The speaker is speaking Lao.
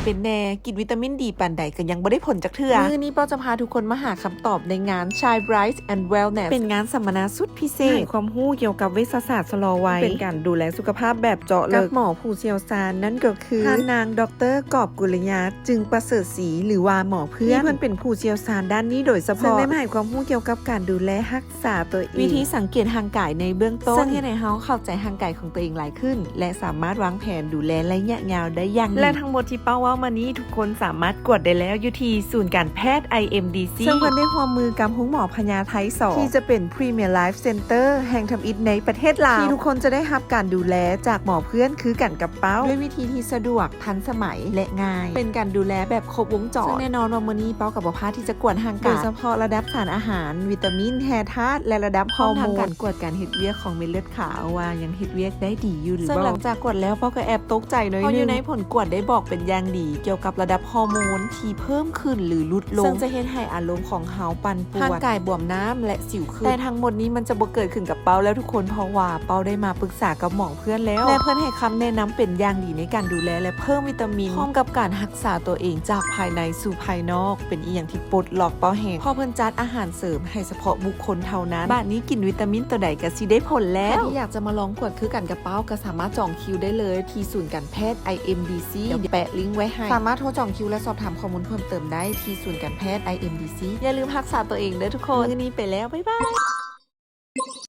ເປັນແດ່ ກິນວິຕາມິນດີປານໃດກໍຍັງບໍ່ໄດ້ຜົນຈັກເທື່ອ. ມື້ນີ້ເປ້າຈະພາທຸກຄົນມາຫາຄຳຕອບໃນງານ Shine Bright and Wellness ເປັນງານສຳມະນາສຸດພິເສດ ໃຫ້ຄວາມຮູ້ກ່ຽວກັບເວຊະສາດຊະລໍໄວ ເປັນການດູແລສຸຂະພາບແບບເຈາະເລິກ ກັບໝໍຜູ້ຊ່ຽວຊານ ນັ້ນກໍຄື ທ່ານນາງ ດອກເຕີ ກອບ ກຸລະຍາ ຈຶ່ງປະເສີດສີ ຫຼືວ່າໝໍເພື່ອນ ທີ່ເພິ່ນເປັນຜູ້ຊ່ຽວຊານດ້ານນີ້ໂດຍສະເພາະ ເຊິ່ງໄດ້ມາໃຫ້ຄວາມຮູ້ກ່ຽວກັບການດູແລຮັກສາຕົວເອງ ວິທີສັງເກດຮ່າງກາຍໃນເບື້ອງຕົ້ນ ເຊິ່ງເຮັດໃຫ້ເຮົາເຂົ້າໃຈຮ່າງກາຍຂອງຕົວເອງຫຼາຍຂຶ້ນ ແລະ ສາມາດວາງແຜນດູແລໄລຍະຍາວໄດ້ຢ່າງດີ. ແລະ ທັງໝົດທີ່ເປົ້າເວົ້າມານີ້ ທຸກຄົນສາມາດກວດໄດ້ແລ້ວຢູ່ທີ່ສູນການແພດ ໄອເອັມດີຊີ ເຊິ່ງເພິ່ນໄດ້ຮ່ວມມືກັບໂຮງໝໍພະຍາໄທສອງ ທີ່ຈະເປັນ Premier Life Center ແຫ່ງທຳອິດໃນປະເທດລາວ ທີ່ທຸກຄົນຈະໄດ້ຮັບການດູແລຈາກໝໍເພື່ອນຄືກັນກັບເປົ້າ ດ້ວຍວິທີທີ່ສະດວກ ທັນສະໄໝ ແລະ ງ່າຍ ເປັນການດູແລແບບຄົບວົງຈອນ ເຊິ່ງແນ່ນອນວ່າມື້ນີ້ເປົ້າກໍບໍ່ພາດທີ່ຈະກວດຮ່າງກາຍ ໂດຍສະເພາະລະດັບສານອາຫານ, ວິຕາມິນ, ແຮ່ທາດ ແລະ ລະດັບຮໍໂມນ ພ້ອມທັງການກວດການເຮັດວຽກຂອງເມັດເລືອດຂາວວ່າຍັງເຮັດວຽກໄດ້ດີຢູ່ຫຼືບໍ່. ເຊິ່ງຫຼັງຈາກກວດແລ້ວ ເປົ້າກໍແອບຕົກໃຈໜ້ອຍໜຶ່ງ ເພາະຢູ່ໃນຜົນກວດໄດ້ບອກເປັນຢ່າງດີກ່ຽວກັບລະດັບຮໍໂມນທີ່ເພີ່ມຂຶ້ນ ຫຼື ຫຼຸດລົງ ເຊິ່ງຈະເຮັດໃຫ້ອາລົມຂອງເຮົາປັ່ນປ່ວນ, ຮ່າງກາຍບວມນ້ຳ ແລະ ສິວຂຶ້ນ. ແຕ່ທັງໝົດນີ້ມັນຈະບໍ່ເກີດຂຶ້ນກັບເປົ້າແລ້ວທຸກຄົນ ເພາະວ່າເປົ້າໄດ້ມາປຶກສາກັບໝໍເພື່ອນແລ້ວ ແລະ ເພິ່ນໃຫ້ຄຳແນະນຳເປັນຢ່າງດີໃນການດູແລ ແລະ ເພີ່ມວິຕາມິນ ພ້ອມກັບການຮັກສາຕົວເອງຈາກພາຍໃນສູ່ພາຍນອກ ເປັນອີ່ຫຍັງທີ່ປົດລັອກເປົ້າແຮງ ເພາະເພິ່ນຈັດອາຫານເສີມໃຫ້ສະເພາະບຸກຄົນເທົ່ານັ້ນ. ບາດນີ້ກິນວິຕາມິນຕົວໃດກໍຊິໄດ້ຜົນແລ້ວ. ໃຜທີ່ຢາກຈະມາລອງກວດຄືກັນກັບເປົ້າ ກໍສາມາດຈອງຄິວໄດ້ເລີຍທີ່ສູນການແພດ ໄອເອັມດີຊີ ດຽວແປະລິ້ງໄວ້ໃຫ້. ສາມາດໂທຈອງຄິວ ແລະ ສອບຖາມຂໍ້ມູນເພີ່ມເຕີມໄດ້ທີ່ສູນການແພດ ໄອເອັມດີຊີ. ຢ່າລືມຮັກສາຕົວເອງເດີ້ທຸກຄົນ. ມື້ນີ້ໄປແລ້ວ ບາຍບາຍ.